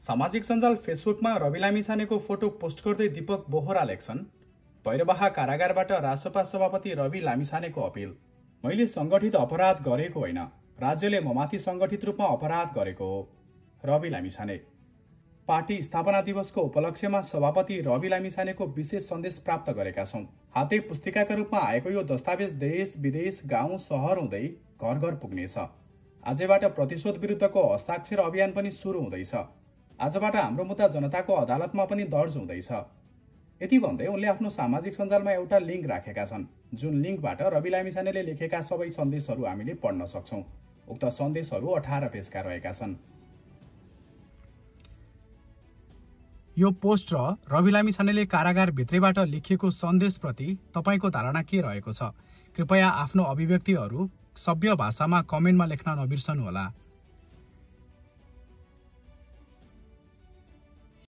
सामाजिक सञ्जाल फेसबुकमा रवि लामिछानेको फोटो पोस्ट गर्दै दीपक बोहरा लेख्छन्, भैरबाहा कारागारबाट रासपा सभापति रवि लामिछानेको अपिल। मैले संगठित अपराध गरेको होइन, राज्यले ममाथि संगठित रूपमा अपराध गरेको हो। रवि लामिछाने। पार्टी स्थापना दिवसको उपलक्ष्यमा सभापति रवि लामिछानेको विशेष सन्देश प्राप्त गरेका छौं। हाते पुस्तिकाका रूपमा आएको यो दस्तावेज देश विदेश गाउँ सहर हुँदै घर घर पुग्नेछ। आजबाट प्रतिशोध विरुद्धको हस्ताक्षर अभियान पनि सुरु हुँदैछ। आजबाट हाम्रो मुद्दा जनताको अदालतमा पनि दर्ज हुँदैछ। यति भन्दै उनले आफ्नो सामाजिक सञ्जालमा एउटा लिङ्क राखेका छन्, जुन लिङ्कबाट रवि लामिछानेले लेखेका सबै सन्देशहरू हामीले पढ्न सक्छौं। उक्त सन्देशहरू 18 पेजका रहेका छन्। यो पोस्ट र रवि लामिछानेले कारागार भित्रैबाट लेखिएको सन्देशप्रति तपाईको धारणा के रहेको छ? कृपया आफ्नो अभिव्यक्तिहरू सभ्य भाषामा कमेन्टमा लेख्न नबिर्सनुहोला।